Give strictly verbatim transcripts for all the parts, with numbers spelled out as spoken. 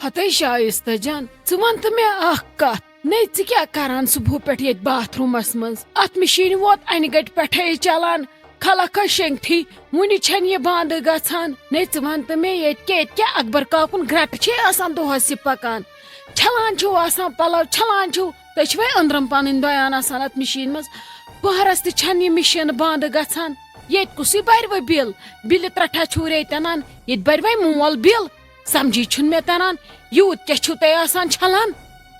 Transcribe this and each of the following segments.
ہتے شایستہ جان، ژٕ وَن تہٕ مےٚ اکھ کتھ۔ نے، ژٕ کیٛاہ کران صبحہٕ پٮ۪ٹھ ییٚتہِ باتھ روٗمس منٛز؟ اتھ مِشیٖنہِ ووت انہِ گٹہِ پٮ۪ٹھے چلان، خلق ٲسۍ شیٚنگتھٕے، وُنہِ چھَنہٕ یہِ بنٛدٕے گژھان۔ نے، ژٕ وَن تہٕ مےٚ، ییٚتہِ کیٛاہ، ییٚتہِ کیٛاہ اکبر کاکُن گرٛٹہٕ چھے آسان دۄہس یہِ پکان؟ چھلان چھِو آسان پلو، چھلان چھِو، تُہۍ چھِوے أنٛدرم پنٕنۍ بَیان آسان اتھ مِشیٖنہِ منٛز؟ پہرس تہِ چھَنہٕ یہِ مِشیٖن بنٛد گژھان۔ ییٚتہِ کُسٕے بَرِ وۄنۍ بِل؟ بِلہِ ترٛٹھا چھُو ریتٮ۪ن ان، ییٚتہِ بَرِ وۄنۍ مول بِل؟ سمجھی چھُنہٕ مےٚ تران، یوٗت کیٛاہ چھِو تُہۍ آسان چھلان؟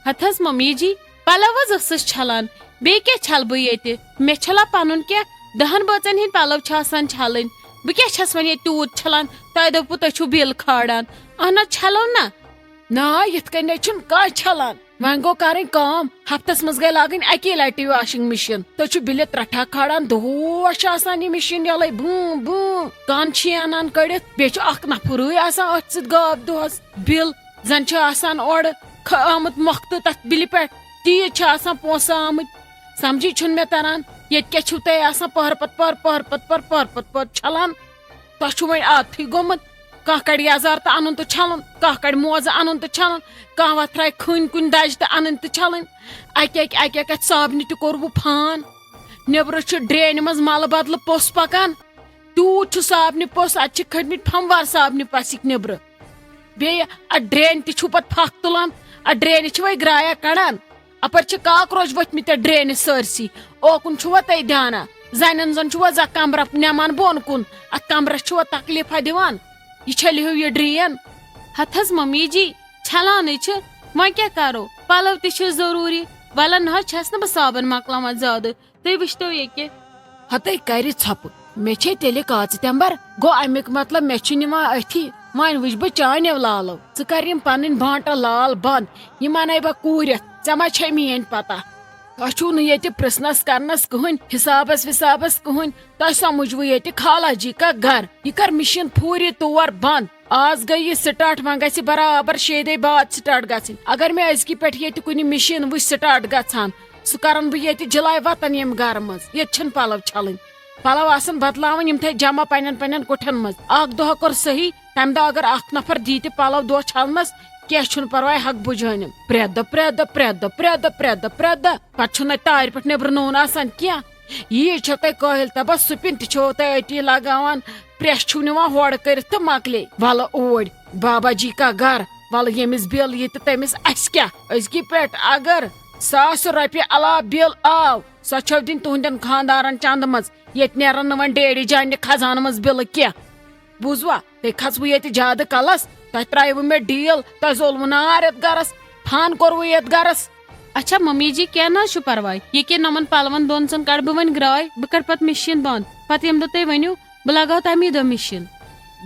ہتہٕ حظ ممی جی، پلو حظ ٲسٕس چھلان، بیٚیہِ کیٛاہ چھلہٕ بہٕ ییٚتہِ؟ مےٚ چھلا پنُن کینٛہہ؟ دہن بٲژن ہٕنٛدۍ پلو چھِ آسان چھلٕنۍ، بہٕ کیٛاہ چھس وۄنۍ ییٚتہِ تیوٗت چھلان؟ تۄہہِ دوٚپوُ تُہۍ چھِو بِل کھالان، اہن حظ چھلو نہ۔ نہ، یِتھ کٔنۍ نہ چھُنہٕ کانٛہہ چھلان۔ وۄنۍ گوٚو کرٕنۍ کٲم، ہفتس منٛز گٔے لاگٕنۍ اکی لٹہِ واشنگ مشین۔ تُہۍ چھِو بِلہِ ترٛٹھا کھالان، دۄہس چھِ آسان یہِ مشین یَلَے بۭں بۭں۔ کن چھِ یہِ انان کٔڑِتھ، بیٚیہِ چھُ اکھ نفرٕے آسان أتھۍ سۭتۍ غٲب دۄہس۔ بِل زن چھُ آسان اورٕ خ-، آمُت مۄختہٕ تتھ بِلہِ پٮ۪ٹھ، تیٖژ چھِ آسان پونٛسہٕ آمٕتۍ۔ سمجھی چھُنہٕ مےٚ تران، ییٚتہِ کیٛاہ چھِو تُہۍ آسان پہر پتہٕ پہر، پہر پتہٕ پہر، پہر پتہٕ پہر چھلان؟ تۄہہِ چھُو وۄنۍ عادتھٕے گوٚمُت، کانٛہہ کڑِ یزار تہٕ انُن تہٕ چھلُن، کانٛہہ کڑِ موزٕ انُن تہٕ چھلُن، کانٛہہ وۄتھراوِ خٔنۍ کُنہِ دجہِ تہٕ انٕنۍ تہٕ چھلٕنۍ۔ اکہِ اکہِ اکہِ اکہِ اتھ صابنہِ تہِ کوٚروٕ فان۔ نیٚبرٕ چھُ ڈرینہِ منٛز ملہٕ بدلہٕ پوٚس پکان۔ تیوٗت چھُ صابنہِ پوٚس، اتہِ چھِ کھٔٹمٕتۍ پھموار صابنہِ پسٕکۍ نیٚبرٕ۔ بیٚیہِ اتھ ڈرینہِ تہِ چھُو پتہٕ پھکھ تُلان، اتھ ڈرینہِ چھِ وۄنۍ گرایا کڑان۔ اپٲرۍ چھِ کاکروچ ؤتھمٕتۍ اتھ ڈرینہِ سٲرسٕے۔ اوکُن چھُوا تۄہہِ دیانہ؟ زنٮ۪ن زن چھُوا زکھ کمرہ نٮ۪مان بۄن کُن؟ اتھ کمرس چھُوا تکلیفہ دِوان؟ یہِ چھٔلِو یہِ ڈرین۔ ہتہٕ حظ ممی جی، چھلانٕے چھِ، وۄنۍ کیٛاہ کرو؟ پلو تہِ چھِ ضروٗری۔ ولہ نہ حظ چھس نہٕ بہٕ صابن مۄکلاوان زیادٕ۔ تُہۍ وٕچھتو ییٚکہِ۔ ہتے کرِ ژھۄپہٕ، مےٚ چھے تیٚلہِ کاژٕ تٮ۪مبر۔ گوٚو امیُک مطلب مےٚ چھُ نِوان أتھی۔ وۄنۍ وٕچھ بہٕ چانیو لالو، ژٕ کر یِم پنٕنۍ بانٹہٕ لال بنٛد۔ یِم انے بہٕ کوٗرِتھ، ژےٚ ما چھے میٲنۍ پتہ؟ تۄہہِ چھُو نہٕ ییٚتہِ پرژھنس کرنس کٕہٕنۍ، حسابس وسابس کٕہٕنۍ۔ تۄہہِ سمجھوٕ ییٚتہِ خالہ جی کا گھر۔ یہِ کر مشین پھوٗری تور بنٛد۔ آز گٔے یہِ سٹارٹ، وۄنۍ گژھِ برابر شیٚیہِ دۄہہِ بعد سٹارٹ گژھٕنۍ۔ اگر مےٚ أزکہِ پٮ۪ٹھ ییٚتہِ کُنہِ مشین وٕچھ سٹارٹ گژھان، سُہ کرن بہٕ ییٚتہِ جلاے وطن ییٚمہِ گرٕ منٛز۔ ییٚتہِ چھِنہٕ پلو چھلٕنۍ، پلو آسن بدلاوٕنۍ، یِم تھٲے جمع پننٮ۪ن پننٮ۪ن کُٹھٮ۪ن منٛز۔ اکھ دۄہ کوٚر صحیح، تمہِ دۄہ اگر اکھ نفر دی تہِ پلو دۄہ چھلنس، کینٛہہ چھُنہٕ پرواے، حق بُجٲنِم۔ پرٛٮ۪تھ دۄہ، پرٛٮ۪تھ دۄہ، پرٛٮ۪تھ دۄہ، پرٛٮ۪تھ دۄہ، پرٛٮ۪تھ دۄہ، پرٛٮ۪تھ دۄہ۔ پتہٕ چھُنہٕ اتہِ تارِ پٮ۪ٹھ نیبرٕ نوٗن آسان کینٛہہ۔ یی چھو تۄہہِ کٲہِل تبس سُپِن تہِ چھو تۄہہِ أتی لگاوان، پرٛٮ۪س چھِو نِوان ہورٕ کٔرِتھ تہٕ مۄکلے۔ ولہٕ اوٗرۍ، بابا جی کا گھر، ولہٕ ییٚمِس بِل یہِ تہٕ تٔمِس اَسہِ کیٛاہ؟ أزکہِ پٮ۪ٹھ اگر ساس رۄپیہِ علاوٕ بِل آو، سۄ چھو دِنۍ تُہنٛدٮ۪ن خانٛدارن چندٕ منٛز۔ ییٚتہِ نیرن نہٕ وۄنۍ ڈیڈی جانہِ خزانہٕ منٛز بِلہٕ کینٛہہ۔ بوٗزوا؟ تُہۍ کھژوٕ ییٚتہِ زیادٕ کلس، تۄہہِ ترٛایوٕ مےٚ ڈیٖل، تۄہہِ زولوٕ نار یتھ گرس، فان کوٚروٕ یتھ گرس۔ اچھا ممی جی، کینٛہہ نہ حظ چھُ پرواے، یہِ کہِ نۄمن پلون دۄن ژۄن کڑٕ بہٕ وۄنۍ گراے، بہٕ کڑٕ پتہٕ مِشیٖن بنٛد، پتہٕ ییٚمہِ دۄہ تُہۍ ؤنِو، بہٕ لگاو تمی دۄہ مِشیٖن۔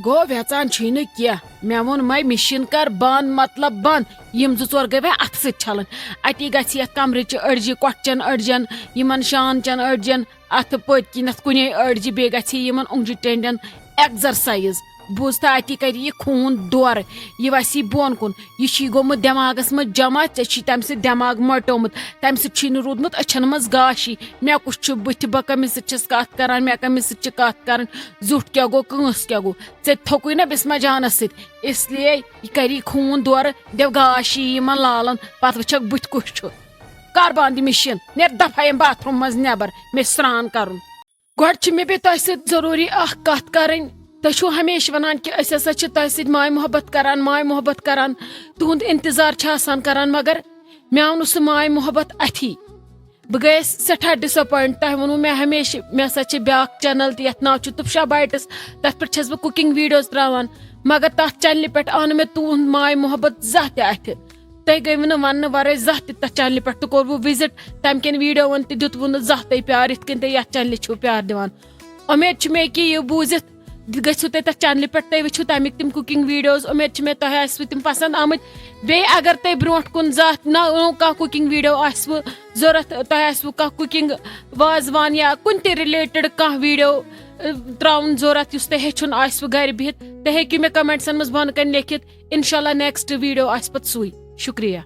گوٚو ویژان چھُے نہٕ کینٛہہ، مےٚ ووٚن مے مِشیٖن کر بنٛد، مطلب بنٛد، یِم زٕ ژور گٔے وۄنۍ اتھٕ سۭتۍ چھلٕنۍ۔ اتی گژھِ یتھ کمرٕچہِ أڈجہِ، کۄٹھچٮ۪ن أڈجٮ۪ن، یِمن شانچٮ۪ن أڈجٮ۪ن، اتھٕ پٔتۍ کِنٮ۪تھ کُنے أڈجہِ، بیٚیہِ گژھِ یِمن اونٛگجہِ ٹٮ۪نٛڈٮ۪ن ایکزرسایز۔ بوٗزتھا، اتی کرِ یہِ خوٗن دورٕ، یہِ وسی بۄن کُن۔ یہِ چھی گوٚمُت دٮ۪ماغس منٛز جمع، ژےٚ چھی تمہِ سۭتۍ دٮ۪ماغ مۄٹیومُت، تمہِ سۭتۍ چھی نہٕ روٗدمُت أچھن منٛز گاشی۔ مےٚ کُس چھُ بٕتھِ، بہٕ کٔمِس سۭتۍ چھَس کتھ کران، مےٚ کٔمِس سۭتۍ چھِ کتھ کرٕنۍ، زیُٹھ کیٛاہ گوٚو، کٲنٛسہِ کیٛاہ گوٚو، ژےٚ تھوٚکُے نہ بسمہ جانس سۭتۍ۔ اس لیے یہِ کری خوٗن دورٕ، دِو گاش یی یِمن لالن، پتہٕ وٕچھکھ بٕتھِ کُس چھُ۔ کر بنٛد یہِ مِشیٖن، نیر دفعہ ییٚمہِ باتھ روٗم منٛز نٮ۪بر، مےٚ چھُ سرٛان کرُن۔ گۄڈٕ چھِ مےٚ بیٚیہِ تۄہہِ سۭتۍ ضروٗری اکھ کتھ کرٕنۍ۔ تُہۍ چھِو ہمیشہِ ونان کہِ أسۍ ہسا چھِ تۄہہِ سۭتۍ ماے محبت کران، ماے محبت کران، تُہُنٛد انتظار چھِ آسان کران، مگر مےٚ آو نہٕ سُہ ماے محبت اتھی۔ بہٕ گٔیس سٮ۪ٹھاہ ڈساپوینٹ۔ تۄہہِ ووٚنوُ مےٚ ہمیشہِ، مےٚ ہسا چھِ بیٛاکھ چینل تہِ، یتھ ناو چھُ تُفشا بایٹس، تتھ پٮ۪ٹھ چھس بہٕ کُکِنگ ویڈیوز تراوان، مگر تتھ چینلہِ پٮ۪ٹھ آو نہٕ مےٚ تُہُنٛد ماے محبت زانٛہہ تہِ اتھِ۔ تۄہہِ گٔیوٕ نہٕ وننہٕ ورٲے زانٛہہ تہِ تتھ چینلہِ پٮ۪ٹھ، تہٕ کوٚروٕ وِزٹ، تمہِ کٮ۪ن ویڈیوون تہِ دیُتوٕ نہٕ زانٛہہ تۄہہِ پیار، یِتھ کٔنۍ تُہۍ یتھ چینلہِ چھِو پیار دِوان۔ اُمید چھِ مےٚ کہِ یہِ بوٗزِتھ گٔژھِو تُہۍ تتھ چینلہِ پٮ۪ٹھ، تُہۍ وٕچھِو تمیُک تِم کُکِنگ ویڈیوز۔ اُمید چھِ مےٚ تۄہہِ آسِوٕ تِم پسند آمٕتۍ۔ بیٚیہِ اگر تۄہہِ برونٛٹھ کُن زانٛہہ نوٚو کانٛہہ کُکِنگ ویڈیو آسِوٕ ضوٚرتھ، تۄہہِ آسِوٕ کانٛہہ کُکِنگ، وازوان یا کُنہِ تہِ رِلیٹڈ کانٛہہ ویڈیو، ٲ، ترٛاوُن ضوٚرتھ، یُس تۄہہِ ہیٚچھُن آسِوٕ گرِ بِہِتھ، تُہۍ ہیٚکِو مےٚ کمنٹسن منٛز بۄنہٕ کنہِ لیکھِتھ۔ انشاءاللہ نیکسٹ ویڈیو آسہِ پتہٕ سُے۔ شُکریہ۔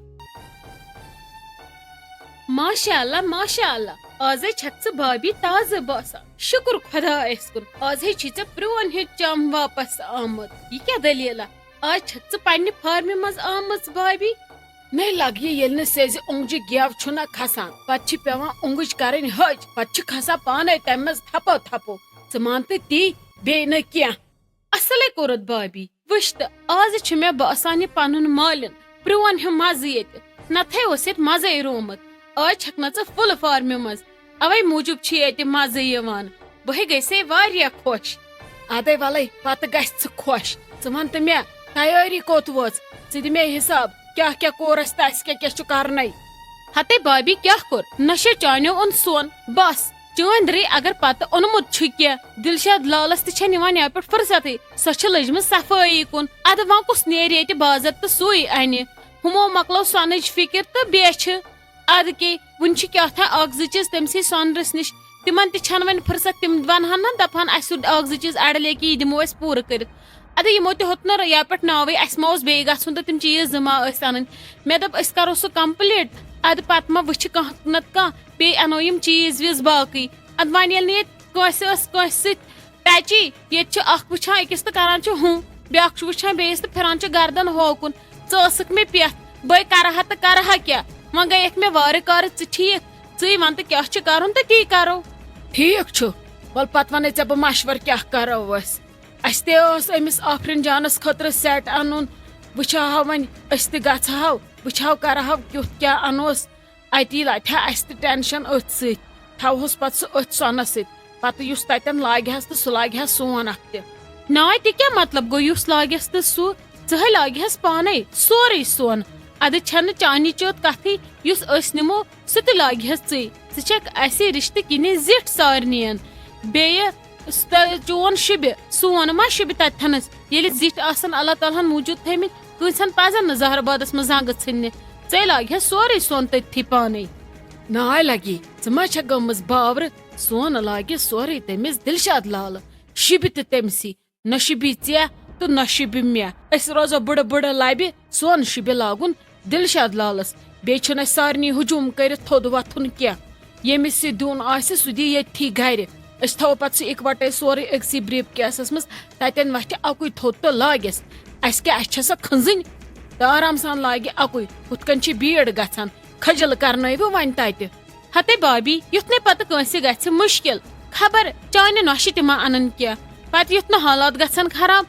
ماشاء اللہ، ماشاء اللہ، آزے چھکھ ژٕ بھابی تازٕ باسان۔ شُکر خۄدایس کُن، آز ہے چھی ژےٚ پرون ہیوٗ چم واپس آمُت۔ یہِ کیٛاہ دٔلیٖلہ؟ آز چھکھ ژٕ پننہِ فارمہِ منٛز آمٕژ، بابی؟ مےٚ لگہِ ییٚلہِ نہٕ سیٚزِ اونٛگجہِ گٮ۪و چھُنہ کھسان، پتہٕ چھِ پٮ۪وان اونٛگٕج کرٕنۍ ۂج، پتہٕ چھِ کھسان پانے تمہِ منٛز تھپو تھپو۔ ژٕ مان تہٕ تی، بیٚیہِ نہٕ کینٛہہ۔ اصلے کوٚرُتھ بابی، وٕچھ تہٕ آز چھُ مےٚ باسان یہِ پنُن مالِن، پرٛون ہیوٗ مزٕ ییٚتہِ۔ نتہٕ ہے اوس ییٚتہِ مزے رومُت۔ آز چھکھ نہ ژٕ فُل فارمہِ منٛز، اوے موٗجوٗب چھُ ییٚتہِ مزٕ یِوان۔ بہٕ ہے گٔیسے واریاہ خۄش۔ ادے ولے، پتہٕ گژھِ ژٕ خۄش۔ ژٕ ون تہٕ مےٚ، تیٲری کوٚت وٲژ؟ ژٕ دِ مےٚ حساب، کیٛاہ کیٛاہ کوٚر اسہِ تہٕ اسہِ کیٛاہ کیٛاہ چھُ کرنے؟ ہتے بابی، کیٛاہ کوٚر؟ نشے چانیو اوٚن سون، بس۔ چٲنۍ درٕے اگر پتہٕ اوٚنمُت چھُ کینٛہہ، دلشاد لالس تہِ چھےٚ نِوان یپٲرۍ فرصتٕے، سۄ چھِ لٔجمٕژ صفٲیی کُن۔ ادٕ وۄنۍ کُس نیرِ ییٚتہِ بازر تہٕ سُے انہِ؟ ہُمو مۄکلٲو سۄنٕچ فکر تہٕ بیٚیہِ چھِ ادٕ کے، وُنہِ چھِ کیٛاہ تھا اکھ زٕ چیٖز تٔمۍ سٕے سۄنرِس نِش۔ تِمن تہِ چھنہٕ وۄنۍ فرصت، تِم ونہن نہ، دپہن، اسہِ ہُہ اکھ زٕ چیٖز اڑٕ لیکہِ، یہِ دِمو أسۍ پوٗرٕ کٔرِتھ۔ ادٕ یِمو تہِ ہیوٚت نہٕ یپٲرۍ ناوٕے، اسہِ ما اوس بیٚیہِ گژھُن تہٕ تِم چیٖز زٕ ما ٲسۍ انٕنۍ۔ مےٚ دوٚپ، أسۍ کرو سُہ کمپلیٖٹ، ادٕ پتہٕ ما وٕچھِ کانٛہہ نتہٕ کانٛہہ، بیٚیہِ انو یِم چیٖز ویٖز باقٕے۔ ادٕ وۄنۍ ییٚلہِ نہٕ ییٚتہِ کٲنٛسہِ ٲس کٲنٛسہِ سۭتۍ ٹچی، ییٚتہِ چھُ اکھ وٕچھان أکِس تہٕ کران چھُ ہُہ، بیٛاکھ چھُ وٕچھان بیٚیِس تہٕ پھِران چھُ گردن ہوکُن۔ ژٕ ٲسٕکھ مےٚ پٮ۪تھ، بٔے کرٕ ہا تہٕ کرٕ ہا کیٛاہ؟ وۄنۍ گٔیَکھ مےٚ وارٕ کارٕ ژٕ ٹھیٖک۔ ژٕے وَن تہٕ کیٛاہ چھُ کرُن تہٕ تی کرو۔ ٹھیٖک چھُ، وَلہٕ پتہٕ وَنے ژےٚ بہٕ مشورٕ کیٛاہ کرو أسۍ۔ اَسہِ تہِ ٲس أمِس آفرین جانَس خٲطرٕ سیٹ اَنُن۔ وٕچھو ہا وۄنۍ، أسۍ تہِ گژھٕ ہاو، وٕچھو کرٕ ہاو کیُتھ کیٛاہ اَنوس۔ اتی لٹہِ ہا اسہِ تہِ ٹینشن أتھۍ سۭتۍ، تھاوہوس پتہٕ سُہ أتھۍ سۄنس سۭتۍ، پتہٕ یُس تتٮ۪ن لاگہِ ہس تہٕ سُہ لاگہِ ہس سون اکھ تہِ۔ ناے، تہِ کیٛاہ مطلب گوٚو یُس لاگٮ۪س تہٕ سُہ؟ ژٕ ہے لاگہِ ہس پانے سورُے سۄن۔ ادٕ چھنہٕ چانی چٲت کتھٕے، یُس أسۍ نِمو سُہ تہِ لاگہِ ہس ژٕے۔ ژٕ چھکھ اسہِ رشتہٕ کِنی زِٹھ سارنٕین۔ بیٚیہِ س-، تہ-، چون شِبہِ، سون ما شِبہِ تتہِ تھنس؟ ییٚلہِ زِٹھۍ آسن اللہ تعالیٰ ہن موٗجوٗد تھٲومٕتۍ، کٲنٛسہِ ہن پزن نہٕ زہرٕ بادس منٛز زنٛگہٕ ژھٕننہِ۔ ژے لاگہِ ہا سورُے سۄن تٔتھی پانے۔ ناے لگی، ژٕ ما چھکھ گٔمٕژ باورٕ؟ سۄن لاگہِ سورُے تٔمِس دلشاد لالہٕ، شِبہِ تہِ تٔمسٕے۔ نہ شِبی ژےٚ تہٕ نہ شِبہِ مےٚ۔ أسۍ روزو بٕڑٕ بٕڑٕ لبہِ، سون شِبہِ لاگُن دلشاد لالس۔ بیٚیہِ چھُنہٕ اَسہِ سارنٕے ہجوٗم کٔرِتھ تھوٚد وۄتھُن کینٛہہ۔ ییٚمِس یہِ دیُن آسہِ، سُہ دی ییٚتھی گرِ۔ أسۍ تھاوو پتہٕ سُہ اِکوٹے سورُے أکسٕے بریف کیسس منٛز، تتٮ۪ن وۄتھِ اکُے تھوٚد تہٕ لاگٮ۪س۔ اَسہِ کیٛاہ، اَسہِ چھےٚ سۄ کھٔنزٕنۍ؟ تہٕ آرام سان لاگہِ اکُے، ہُتھ کٔنۍ چھِ بیٖڑ گژھان۔ خجل کرنٲوِو وۄنۍ تتہِ۔ ہتے بابی، یُتھ نے پتہٕ کٲنٛسہِ گژھِ مُشکل۔ خبر چانہِ نۄشہِ تہِ ما انن کینٛہہ، پتہٕ یُتھ نہٕ حالات گژھن خراب۔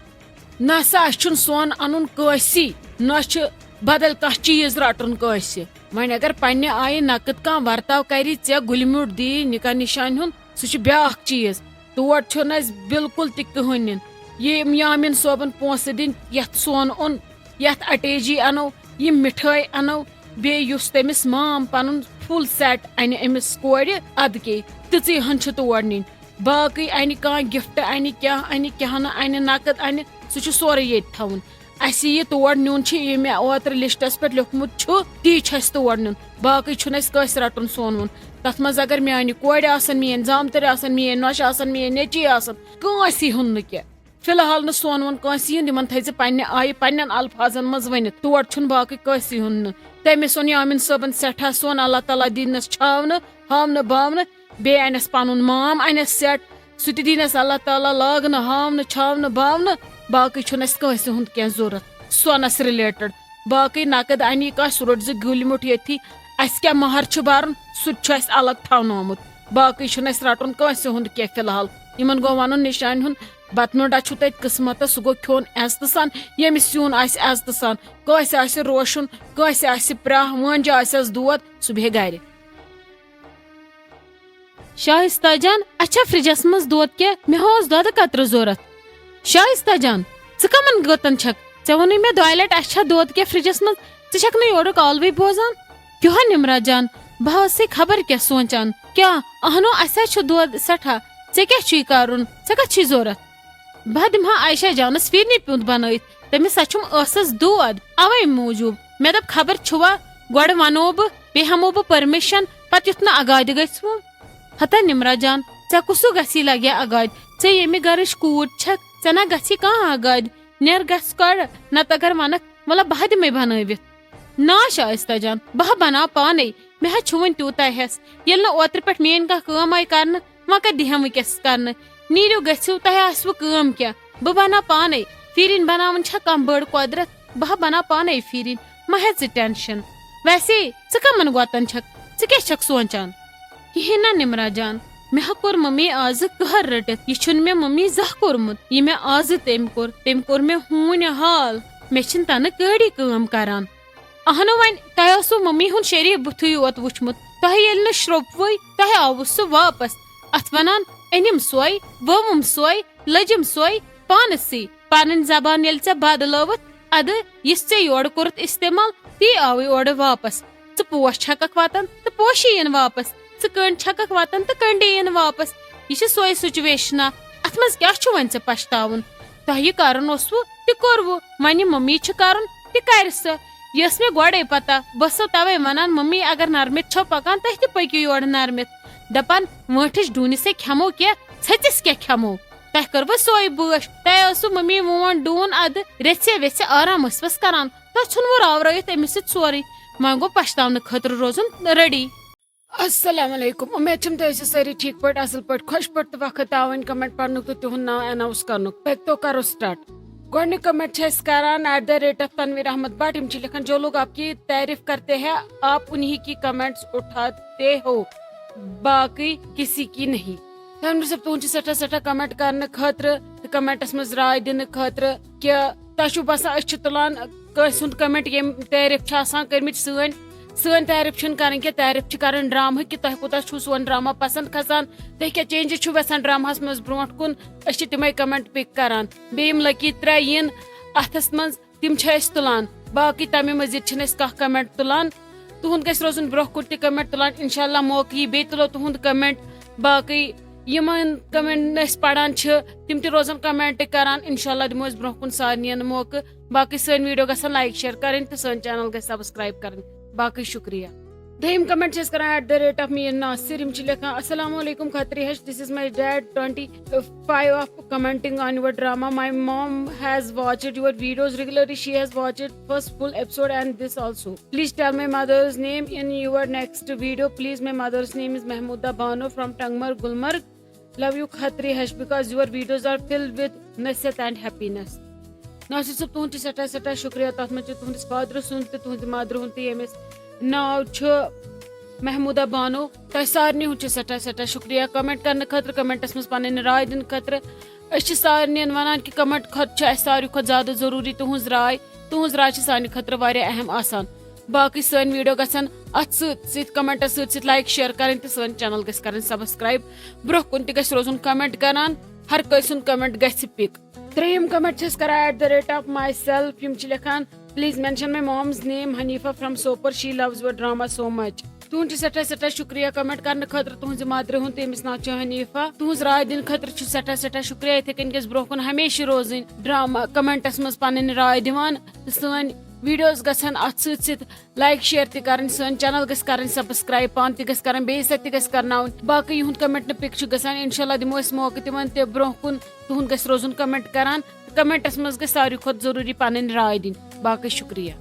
نہ سا، اسہِ چھُنہٕ سۄن انُن کٲنٛسی، نہ چھُ بدل کانٛہہ چیٖز رٹُن کٲنٛسہِ۔ وۄنۍ اگر پننہِ آیہِ نقد کانٛہہ ورتاو کرِ، ژےٚ گُلہِ میوٗٹھ دی نکاح نشانہِ ہُنٛد، سُہ چھُ بیٛاکھ چیٖز۔ تور چھُنہٕ اسہِ بالکل تہِ کٕہٕنۍ نِن۔ یِم یامین صٲبن پونٛسہٕ دِنۍ، یتھ سۄن اوٚن، یتھ اٹیجی انو، یِم مِٹھٲے انو، بیٚیہِ یُس تٔمِس مام پنُن فُل سیٹ انہِ أمِس کورِ، ادٕ کے، تِژٕے ہن چھِ تور نِنۍ۔ باقٕے انہِ کانٛہہ گفٹ انہِ، کیٛاہ انہِ، کیٛاہ نہٕ انہِ، نقد انہِ، سُہ چھُ سورُے ییٚتہِ تھاوُن۔ اسہِ یہِ تور نیُن چھُ، یہِ مےٚ اوترٕ لسٹس پٮ۪ٹھ لیوٚکھمُت چھُ، تی چھُ اسہِ تور نیُن۔ باقٕے چھُنہٕ اسہِ کٲنٛسہِ رٹُن سۄن وۄن۔ تتھ منٛز اگر میانہِ کورِ آسن، میٲنۍ زامتٕرۍ آسن، میٲنۍ نۄشہِ آسن، میٲنۍ نیٚچی آسن، کٲنٛسی ہُنٛد نہٕ کینٛہہ۔ فی الحال نہٕ سۄن وۄن کٲنٛسی ہُنٛد، یِمن تھٲیزِ پننہِ آیہِ پننٮ۪ن الفاظن منٛز ؤنِتھ۔ تور چھُنہٕ باقٕے کٲنٛسی ہُنٛد نہٕ۔ تٔمِس اوٚن یامین صٲبن سٮ۪ٹھاہ سۄن، اللہ تعالیٰ دِنس چھاونہٕ، ہاونہٕ باونہٕ۔ بیٚیہِ انٮ۪س پنُن مام، انٮ۪س سیٹ، سُہ تہِ دِنٮ۪س اللہ تعالیٰ لاگنہٕ، ہاونہٕ، چھاونہٕ باونہٕ۔ باقٕے چھُنہٕ اَسہِ کٲنٛسہِ ہُنٛد کینٛہہ ضوٚرتھ سۄنس رِلیٹڈ۔ باقٕے نقد انہِ کانٛہہ، سُہ روٚٹ زِ گُلۍ مُٹھ ییٚتھی۔ اَسہِ کیٛاہ مہر چھُ برُن، سُہ تہِ چھُ اَسہِ الگ تھاونومُت۔ باقٕے چھُنہٕ اَسہِ رٹُن کٲنٛسہِ ہُنٛد کینٛہہ فی الحال۔ یِمن گوٚو ونُن نشانہِ ہُنٛد بتہٕ میوٚنٛڈا چھُ تتہِ قٕسمتس، سُہ گوٚو کھیوٚن عزتہٕ سان۔ ییٚمِس یُن آسہِ عزتہٕ سان، کٲنٛسہِ آسہِ روشُن، کٲنٛسہِ آسہِ پرٛاہ، وٲنجہِ آسٮ۪س دود، سُہ بیٚہہِ گرِ۔ شائستہ جان، اچھا فرجس منٛز دود کیٛاہ؟ مےٚ ہا اوس دۄدٕ قطرٕ ضوٚرتھ۔ شائستہ جان، ژٕ کمن گٲتن چھکھ؟ ژےٚ ووٚنُے مےٚ دۄیہِ لٹہِ اَسہِ چھا دود کیٛاہ فرجس منٛز؟ ژٕ چھکھ نہٕ یورُک عالوٕے بوزان؟ کیٛاہ نمرہ جان، بہٕ ہا ٲسٕے خبر کیٛاہ سونچان۔ کیٛاہ؟ اہنو، اَسہِ ہا چھُ دود سٮ۪ٹھاہ۔ ژےٚ کیٛاہ چھُے کرُن؟ ژےٚ کتھ چھُے ضوٚرتھ؟ بہٕ ہا دِمہٕ ہا عائشہ جانس فِرنہِ پیوٗنت بنٲوِتھ۔ تٔمِس ہا چھُم ٲسس دود، اوے موٗجوٗب۔ مےٚ دوٚپ، خبر چھُوا، گۄڈٕ ونو بہٕ، بیٚیہِ ہٮ۪مو بہٕ پٔرمِشن، پتہٕ یُتھ نہٕ اگادِ گژھِ وُن۔ ہتا نمرہ جان، ژےٚ کُسُے گژھی لگہِ اگادِ؟ ژےٚ ییٚمہِ گرٕچ کوٗر چھکھ، ژےٚ نہ گژھی کانٛہہ اگادِ۔ نیر گژھ کڑ، نتہٕ اگر ونکھ، وَلہٕ بہٕ ہا دِمے بنٲوِتھ۔ نا شائستہ جان، بہٕ ہا بناو پانے، مےٚ ہا چھُ وُنہِ تیوٗتاہ ہٮ۪س۔ ییٚلہِ نہٕ اوترٕ پٮ۪ٹھ میٲنۍ کانٛہہ کٲم آیہِ کرنہٕ، وۄنۍ کتہِ دِہم وٕنکیٚس کرنہٕ؟ نیٖرِو گٔژھِو، تۄہہِ آسِوٕ کٲم کینٛہہ، بہٕ بناو پانے۔ پھیرِنۍ بناوٕنۍ چھا کانٛہہ بٔڑ قۄدرت؟ بہٕ ہا بناو پانے پھیرِنۍ، مہ ہےٚ ژٕ ٹینشن۔ ویسے ژٕ کمن گۄتن چھکھ؟ ژٕ کیٛاہ چھکھ سونچان؟ کِہیٖنۍ نہ نمرا جان، مےٚ ہا کوٚر ممی آزٕ قہر رٔٹِتھ۔ یہِ چھُنہٕ مےٚ ممی زانٛہہ کوٚرمُت، یہِ مےٚ آزٕ تٔمۍ کوٚر۔ تٔمۍ کوٚر مےٚ ہوٗنۍ حال۔ مےٚ چھِنہٕ تنہٕ کٲڑی کٲم کران۔ اہنو، وۄنۍ تۄہہِ اوسوٕ ممی ہُنٛد شریٖف بُتھُے یوت وُچھمُت۔ تۄہہِ ییٚلہِ نہٕ شرٛوپوُے، تۄہہِ آوُس سُہ واپس۔ اتھ ونان أنِم سۄے، وٲوٕم سۄے، لٔجِم سۄے پانسٕے۔ پنٕنۍ زبان ییٚلہِ ژےٚ بدلٲوٕتھ، ادٕ یُس ژےٚ یورٕ کوٚرُتھ استعمال، تی آوٕے اورٕ واپس۔ ژٕ پوش چھککھ وتن تہٕ پوشی یِن واپس، ژٕ کٔنڈۍ چھککھ وتن تہٕ کٔنڈی یِن واپس۔ یہِ چھِ سۄے سچویشنا۔ اتھ منٛز کیٛاہ چھُ وۄنۍ ژےٚ پچھتاوُن؟ تۄہہِ یہِ کرُن اوسوٕ، تہِ کوٚروٕ۔ وۄنۍ یہِ ممی چھِ کرُن، تہِ کرِ سۄ۔ یہِ ٲس مےٚ گۄڈے پتہ۔ بہٕ ٲسسو توے ونان، ممی اگر نرمِتھ چھو پکان، تُہۍ تہِ پٔکِو یورٕ نرمِتھ۔ دپان، وٲنٹھِس ڈوٗنِس ہے کھٮ۪مو کیٛاہ، ژھٔژِس کیٛاہ کھٮ۪مو؟ تۄہہِ کٔروٕ سۄے بٲش؟ تۄہہِ ٲسوٕ ممی وون ڈوٗن ادٕ، رژھِ ویژھِ آرام ٲسوس کران۔ تۄہہِ ژھُنوٕ راورٲیِتھ أمِس سۭتۍ سورُے۔ وۄنۍ گوٚو پچھتاونہٕ خٲطرٕ روزُن ریڈی۔ السلام علیکم، امید چھم تُہۍ ٲسِو سٲری ٹھیک پٲٹھۍ، اصل پٲٹھۍ، خۄش پٲٹھۍ تہٕ وقت آوٕنۍ کمنٹ پرنُک تہٕ تِہُنٛد ناو اناؤنس کرنُک۔ پٔکتو کرو سٹارٹ۔ گۄڈٕنیُک کمنٹ چھِ أسۍ کران at the rate of Tanveer Ahmad Bhat. یِم چھِ لیکھان، جو لوگ آپ کی تعریف کرتے ہیں، آپ انہی کی کمنٹس اٹھاتے ہو، باقی کسی کی نہیں۔ تنویر صٲب، تُہُنٛد چھُ سٮ۪ٹھاہ سٮ۪ٹھاہ کمنٹ کرنہٕ خٲطرٕ تہٕ کمنٹس منٛز راے دِنہٕ خٲطرٕ کہِ تۄہہِ چھُو باسان أسۍ چھِ تُلان کٲنٛسہِ ہُنٛد کمنٹ ییٚمۍ تعریف چھِ آسان کٔرمٕتۍ سٲنۍ؟ سٲنۍ تعریف چھِنہٕ کرٕنۍ کینٛہہ، تعریف چھِ کرٕنۍ ڈرامہٕکۍ کہِ تۄہہِ کوٗتاہ چھُو سون ڈراما پسند کھسان، تُہۍ کیٛاہ چینجز چھِو یژھان ڈراماہس منٛز برونٛٹھ کُن، أسۍ چھِ تِمے کمنٹ پک کران۔ بیٚیہِ یِم لکی ترٛےٚ یِن اتھس منٛز، تِم چھِ أسۍ تُلان۔ باقٕے تمہِ مزید چھِنہٕ أسۍ کانٛہہ کمنٹ تُلان۔ تُہُنٛد گژھِ روزُن برونٛہہ کُن تہِ کمنٹ تُلان۔ انشاءاللہ موقعہٕ یی بیٚیہِ تُلو تُہُنٛد کمنٹ۔ باقٕے یِمن کمنٹ نہٕ أسۍ پران چھِ، تِم تہِ روزن کمنٹ کران۔ انشاءاللہ دِمو أسۍ برونٛہہ کُن سارنٕے موقعہٕ۔ باقٕے سٲنۍ ویڈیو گژھن لایک شیئر کرٕنۍ تہٕ سٲنۍ چینل گژھِ سبسکرائب کرٕنۍ۔ باقٕے شکریہ۔ دوٚیِم کمنٹ چھِ أسۍ کران at the rate of Mir ناصر۔ یِم چھِ لیکھان، السلام علیکم کھتری ہش، this is my dad twenty five of commenting on your drama. My mom has watched your videos regularly. She has watched first full episode and this also. Please tell my mother's name in your next video. Please, my mother's name is Mahmooda Bano from Tangmar, Gulmarg. Love you, Khatri Hash, because your videos are filled with نصیحت and happiness. ناصر صٲب، تُہُنٛد چھُ سٮ۪ٹھاہ سٮ۪ٹھاہ شُکریہ۔ تَتھ منٛز چھُ تُہٕنٛدِس فادرٕ سُنٛد تہِ، تُہٕنٛزِ مدرٕ ہُنٛد تہِ، ییٚمِس ناو چھُ محموٗدہ بانو۔ تۄہہِ سارنٕے ہُنٛد چھُ سٮ۪ٹھاہ سٮ۪ٹھاہ شُکریہ۔ کمنٹ کرنہٕ خٲطرٕ، کمنٹس منٛز پنٕنۍ راے دِنہٕ خٲطرٕ۔ أسۍ چھِ سارنٕے ونان کہِ کمنٹ کھۄتہٕ چھِ اَسہِ ساروی کھۄتہٕ زیادٕ ضروٗری تُہٕنٛز راے۔ تُہٕنٛز راے چھِ سانہِ خٲطرٕ واریاہ اہم آسان۔ باقٕے سٲنۍ ویڈیو گژھن اتھ سۭتۍ سۭتۍ، کمنٹس سۭتۍ سۭتۍ لایک شیئر کرٕنۍ تہٕ سٲنۍ چینل گژھِ کرٕنۍ سبسکرائب۔ برونٛہہ کُن تہِ گژھِ روزُن کمنٹ کران، ہر کٲنٛسہِ ہُنٛد کمنٹ گژھِ پک۔ ترٛیٚیِم کمنٹ چھِ أسۍ کران at the rate of myself۔ یِم چھِ لیکھان، please mention my mom's name Hanifa from Sopore, she loves your drama so much. تُہُنٛد چھُ سٮ۪ٹھاہ سٮ۪ٹھاہ شُکریہ کمنٹ کرنہٕ خٲطرٕ۔ تُہٕنٛزِ مدرِ ہُنٛد تہٕ، أمِس ناو چھُ حنیفہ۔ تُہٕنٛز راے دِنہٕ خٲطرٕ چھُ سٮ۪ٹھاہ سٮ۪ٹھاہ شُکریہ۔ یِتھے کٔنۍ گژھِ برونٛہہ کُن ہمیشہِ روزٕنۍ ڈرامہ کمنٹس منٛز پنٕنۍ راے دِوان تہٕ سٲنۍ ویڈیوز گژھن اتھ سۭتۍ سۭتۍ لایک شیئر تہِ کرٕنۍ، سٲنۍ چینل گژھِ کرٕنۍ سبسکرائب، پانہٕ تہِ گژھِ کرٕنۍ، بیٚیہِ سۭتۍ تہِ گژھِ کرناوٕنۍ۔ باقٕے یِہُنٛد کمنٹ نہٕ پک چھُ گژھان، انشاءاللہ دِمو أسۍ موقعہٕ تِمن تہِ برونٛہہ کُن تُہُنٛد گژھِ روزُن کمنٹ کران۔ کمنٹس منٛز گژھِ ساروی کھۄتہٕ ضروٗری پنٕنۍ راے دِنۍ۔ باقٕے شُکریہ۔